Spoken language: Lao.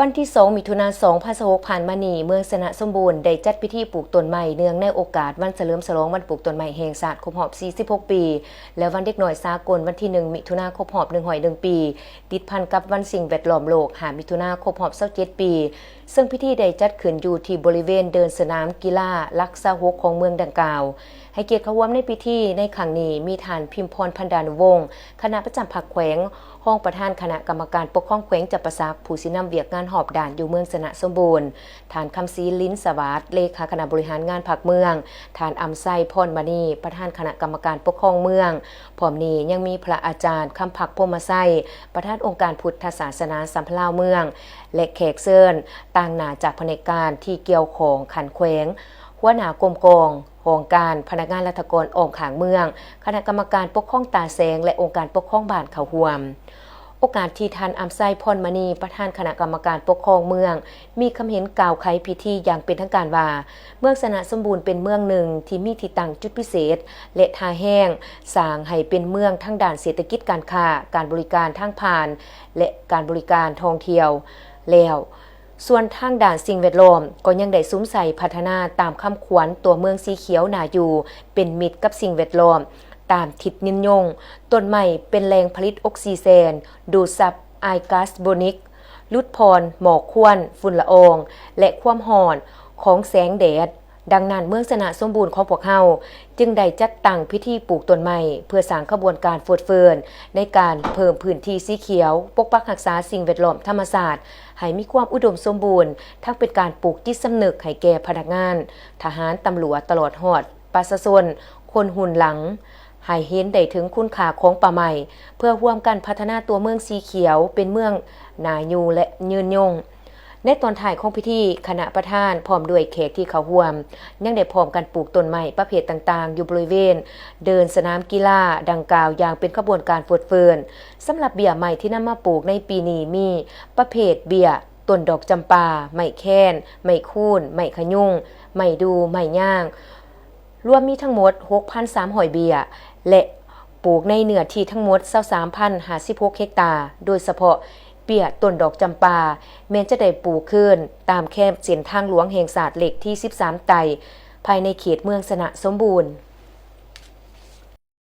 ວັນທີສອງ ມິຖຸນາ ສອງພັນຊາວຫົກ ຜ່ານມານີ້, ເມືອງຊະນະສົມບູນໄດ້ຈັດພິທີປູກຕົ້ນໄມ້ ເນື່ອງໃນໂອກາດວັນສະເຫຼີມສະຫຼອງວັນປູກຕົ້ນໄມ້ແຫ່ງຊາດຄົບຮອບ ສີ່ສິບຫົກ ປີ ແລະ ວັນເດັກນ້ອຍສາກົນ ວັນທີໜຶ່ງ ມິຖຸນາ ຄົບຮອບ ໜຶ່ງຮ້ອຍເອັດ ປີ, ຕິດພັນກັບວັນສິ່ງແວດລ້ອມໂລກ ຫ້າ ມິຖຸນາ ຄົບຮອບ ຊາວເຈັດ ປີ, ເຊິ່ງພິທີໄດ້ຈັດຂຶ້ນຢູ່ທີ່ບໍລິເວນເດີ່ນສະໜາມກິລາຫຼັກຊາວຫົກ ຂອງເມືອງດັ່ງກ່າວ. ໃຫ້ກຽດເຂົ້າຮ່ວມໃນພິທີໃນຄັ້ງນີ້ ມີທ່ານ ພິມພອນ ພັນດານຸວົງ ຄະນະປະຈຳພັກແຂວງ, ຮອງປະທານຄະນະກຳມະການປົກຄອງແຂວງຈຳປາສັກ, ຜູ້ຊີ້ນຳວຽກງານຮອບດ້ານຢູ່ເມືອງຊະນະສົມບູນ, ທ່ານ ຄຳສີ ລິນສະຫວາດ ເລຂາຄະນະບໍລິຫານງານພັກເມືອງ, ທ່ານ ອຳໄຊ ພອນມະນີ ປະທານຄະນະກຳມະການປົກຄອງເມືອງ. ພ້ອມນີ້ຍັງມີພະອາຈານ ຄຳພັກ ພົມມະໄຊ ປະທານອົງການພຸດທະສາສະໜາສຳພັນລາວເມືອງ ແລະ ແຂກເຊີນຕາງໜ້າຈາກພະແນກການທີ່ກ່ຽວຂ້ອງຂັ້ນແຂວງ, ຫົວໜ້າກົມກອງ, ຫ້ອງການ, ພະນັກງານລັດຖະກອນອ້ອມຂ້າງເມືອງ, ຄະນະກຳມະການປົກຄອງຕາແສງ ແລະ ອົງການປົກຄອງບ້ານເຂົ້າຮ່ວມ. ໂອກາດທີ່ທ່ານ ອຳໄຊ ພອນມະນີ ປະທານຄະນະກຳມະການປົກຄອງເມືອງ ມີຄຳເຫັນກ່າວໄຂພິທີຢ່າງເປັນທາງການວ່າ, ເມືອງຊະນະສົມບູນເປັນເມືອງໜຶ່ງທີ່ມີທີ່ຕັ້ງຈຸດພິເສດ ແລະ ທ່າແຮງ, ສ້າງໃຫ້ເປັນເມືອງທາງດ້ານເສດຖະກິດການຄ້າ, ການບໍລິການທາງຜ່ານ ແລະ ການບໍລິການທ່ອງທ່ຽວແລ້ວ, ສ່ວນທາງດ້ານສິ່ງແວດລ້ອມກໍຍັງໄດ້ສຸມໃສ່ພັດທະນາຕາມຄຳຂວັນຕົວເມືອງສີຂຽວໜ້າຢູ່, ເປັນມິດກັບສິ່ງແວດລ້ອມຕາມທິດຍືນຍົງ. ຕົ້ນໄມ້ເປັນແຫຼ່ງຜະລິດອົກຊີແຊນ, ດູດຊັບອາຍກາສໂບນິກ, ຫຼຸດຜ່ອນໝອກຄວັນ, ຝຸ່ນລະອອງ ແລະ ຄວາມຮ້ອນຂອງແສງແດດ. ດັ່ງນັ້ນ, ເມືອງຊະນະສົມບູນຂອງພວກເຮົາຈຶ່ງໄດ້ຈັດຕັ້ງພິທີປູກຕົ້ນໄມ້ ເພື່ອສ້າງຂະບວນການຟົດຟື້ນໃນການເພີ່ມພື້ນທີ່ສີຂຽວ, ປົກປັກຮັກສາສິ່ງແວດລ້ອມທຳມະຊາດໃຫ້ມີຄວາມອຸດົມສົມບູນ, ທັງເປັນການປູກຈິດສຳນຶກໃຫ້ແກ່ພະນັກງານ, ທະຫານ, ຕຳຫຼວດ, ຕະຫຼອດຮອດປະຊາຊົນຄົນຮຸ່ນຫຼັງ ໃຫ້ເຫັນໄດ້ເຖິງຄຸນຄ່າຂອງປ່າໄມ້ ເພື່ອຮ່ວມກັນພັດທະນາຕົວເມືອງສີຂຽວເປັນເມືອງໜ້າຢູ່ ແລະ ຍືນຍົງ. ໃນຕອນທ້າຍຂອງພິທີ, ຄະນະປະທານ ພ້ອມດ້ວຍແຂກທີ່ເຂົ້າຮ່ວມ ຍັງໄດ້ພ້ອມກັນປູກຕົ້ນໄມ້ປະເພດຕ່າງໆ ຢູ່ບໍລິເວນເດີ່ນສະໜາມກິລາດັ່ງກ່າວຢ່າງເປັນຂະບວນການຟົດຟື້ນ. ສຳລັບເບ້ຍໄມ້ທີ່ນຳມາປູກໃນປີນີ້ມີປະເພດເບ້ຍຕົ້ນດອກຈຳປາ, ໄມ້ແຄນ, ໄມ້ຄູນ, ໄມ້ຂະຍຸງ, ໄມ້ດູ່, ໄມ້ຍາງ, ລວມມີທັງໝົດ ຫົກພັນສາມຮ້ອຍ ເບ້ຍ ແລະ ປູກໃນເນື້ອທີ່ທັງໝົດ ຊາວສາມພັນຫ້າສິບຫົກ ເຮັກຕາ, ໂດຍສະເພາະເບ້ຍຕົ້ນດອກຈຳປາ ແມ່ນຈະໄດ້ປູກຄືນຕາມແຄມເສັ້ນທາງຫຼວງແຫ່ງຊາດເລກທີ ສິບສາມ ໃຕ້ ພາຍໃນເຂດເມືອງຊະນະສົມບູນ.